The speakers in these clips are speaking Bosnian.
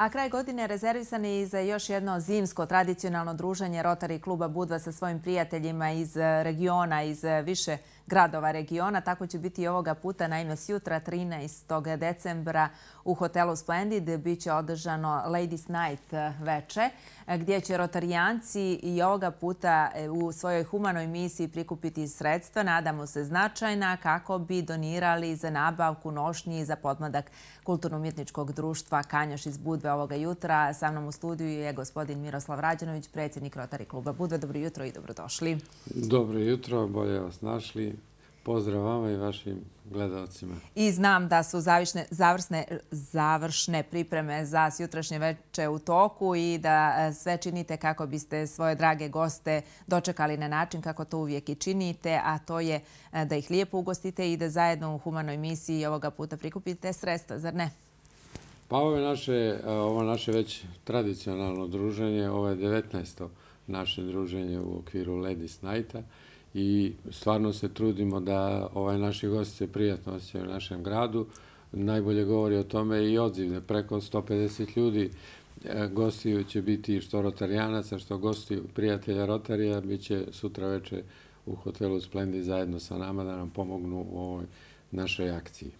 A kraj godine rezervisan je i za još jedno zimsko tradicionalno druženje Rotary kluba Budva sa svojim prijateljima iz regiona, iz više gradova regiona. Tako će biti i ovoga puta, naime sjutra 13. decembra u hotelu Splendid biće održano Ladies Night veče, gdje će rotarijanci i ovoga puta u svojoj humanoj misiji prikupiti sredstva, nadamo se značajna, kako bi donirali za nabavku nošnji za podmladak Kulturno-umjetničkog društva Kanjoš iz Budve ovoga jutra. Sa mnom u studiju je gospodin Miroslav Rađanović, predsjednik Rotary kluba Budve. Dobro jutro i dobrodošli. Dobro jutro, bolje vas našli. Pozdrav vama i vašim gledalcima. I znam da su završne pripreme za sjutrašnje veče u toku i da sve činite kako biste svoje drage goste dočekali na način kako to uvijek i činite, a to je da ih lijepo ugostite i da zajedno u humanoj misiji ovoga puta prikupite sredstva, zar ne? Pa ovo naše već tradicionalno druženje, ovo je 19. naše druženje u okviru Ladies Nighta. I stvarno se trudimo da naši gosti se prijatno osjećaju u našem gradu. Najbolje govori o tome i odziv da preko 150 ljudi gostiju će biti što rotarijanaca, što gostiju prijatelja Rotarija. Biće sutra večer u hotelu Splendid zajedno sa nama da nam pomognu u ovoj našoj akciji.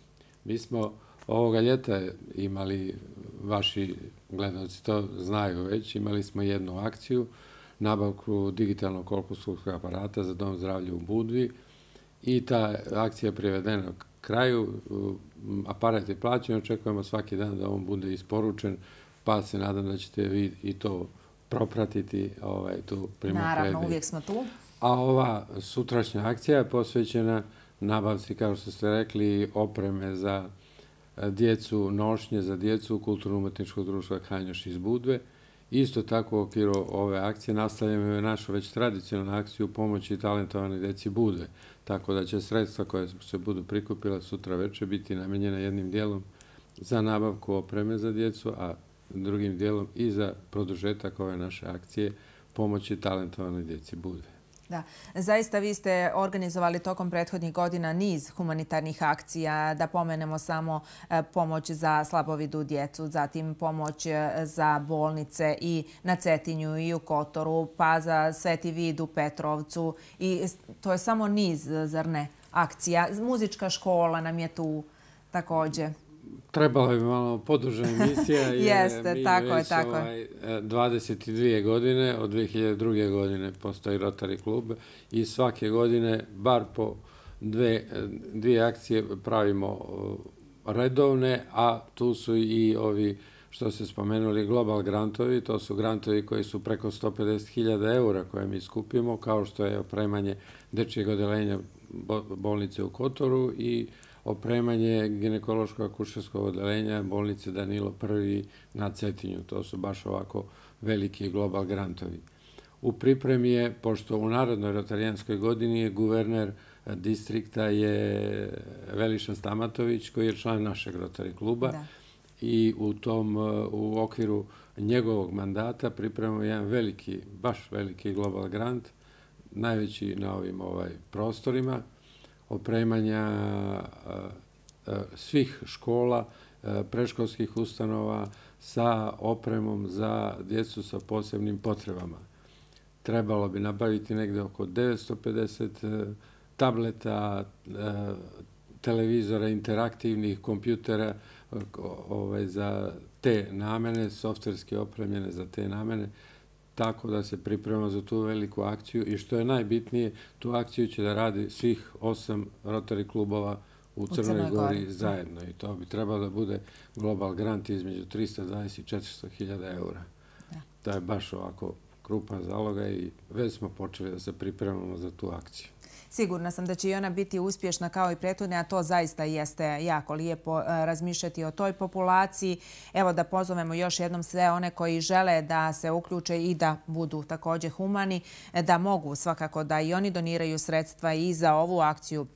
Mi smo ovoga ljeta imali, vaši gledalci to znaju već, imali smo jednu akciju, nabavku digitalnog kolposkopskog aparata za Dom zdravlja u Budvi i ta akcija je privedena kraju. Aparat je plaćen, očekujemo svaki dan da on bude isporučen, pa se nadam da ćete vi i to propratiti tu primopredaju. Naravno, uvijek smo tu. A ova sutrašnja akcija je posvećena nabavci, kao što ste rekli, opreme za djecu, nošnje za djecu Kulturno-umjetničkog društva Kanjoš iz Budve. Isto tako u okviru ove akcije nastavljamo i našu već tradicionalnu akciju pomoći talentovane djeci Budve. Tako da će sredstva koje se budu prikupila sutra večer biti namijenjena jednim dijelom za nabavku opreme za djecu, a drugim dijelom i za produžetak ove naše akcije pomoći talentovane djeci Budve. Da, zaista vi ste organizovali tokom prethodnih godina niz humanitarnih akcija, da pomenemo samo pomoć za slabovidu djecu, zatim pomoć za bolnice i na Cetinju i u Kotoru, pa za Sveti Vid u Petrovcu i to je samo niz, zar ne, akcija. Muzička škola nam je tu također. Trebala bi malo poduža emisija jer mi već 22 godine, od 2002. godine postoji Rotary klub i svake godine bar po dvije akcije pravimo redovne, a tu su i ovi što ste spomenuli global grantovi, to su grantovi koji su preko 150.000 eura koje mi skupimo, kao što je opremanje dečjeg odeljenja bolnice u Kotoru i opremanje ginekološko-akušerskog odeljenja bolnice Danilo I na Cetinju. To su baš ovako veliki global grantovi. U pripremi je, pošto u Narodnoj rotarijanskoj godini je guverner distrikta je Veliša Stamatović, koji je član našeg Rotary kluba i u okviru njegovog mandata pripremamo jedan veliki, baš veliki global grant, najveći na ovim prostorima, opremanja svih škola, predškolskih ustanova sa opremom za djecu sa posebnim potrebama. Trebalo bi nabaviti negdje oko 950 tableta, televizora, interaktivnih kompjutera za te namene, softverski opremljene za te namene, tako da se priprema za tu veliku akciju i što je najbitnije, tu akciju će da radi svih 8 Rotary klubova u Crnoj Gori zajedno i to bi trebalo da bude global grant između 320 i 400.000 eura. To je baš ovako krupan zaloga i već smo počeli da se pripremamo za tu akciju. Sigurna sam da će i ona biti uspješna kao i prethodne, a to zaista jeste jako lijepo razmišljati o toj populaciji. Evo da pozovemo još jednom sve one koji žele da se uključe i da budu također humani, da mogu svakako da i oni doniraju sredstva i za ovu akciju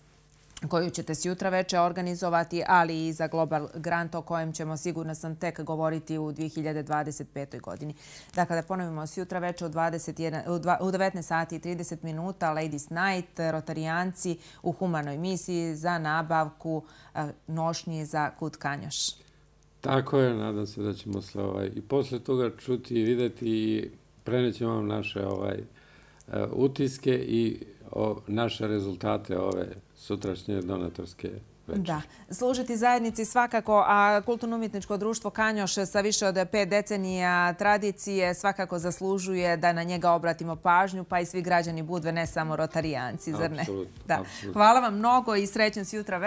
koju ćete sjutra večer organizovati, ali i za Global Grant o kojem ćemo, sigurno sam, tek govoriti u 2025. godini. Dakle, da ponovimo, sjutra večer u 19 sati i 30 minuta Ladies Night, rotarijanci u humanoj misiji za nabavku nošnji za KUD Kanjoš. Tako je, nadam se da ćemo se i posle toga čuti i videti i prenećemo vam naše utiske i naše rezultate ove sutrašnje donatorske večeri. Da, služiti zajednici svakako, a Kulturno-umjetničko društvo Kanjoš sa više od 5 decenija tradicije svakako zaslužuje da na njega obratimo pažnju, pa i svi građani Budve, ne samo rotarijanci, zar ne? Apsolutno. Hvala vam mnogo i srećan s jutra.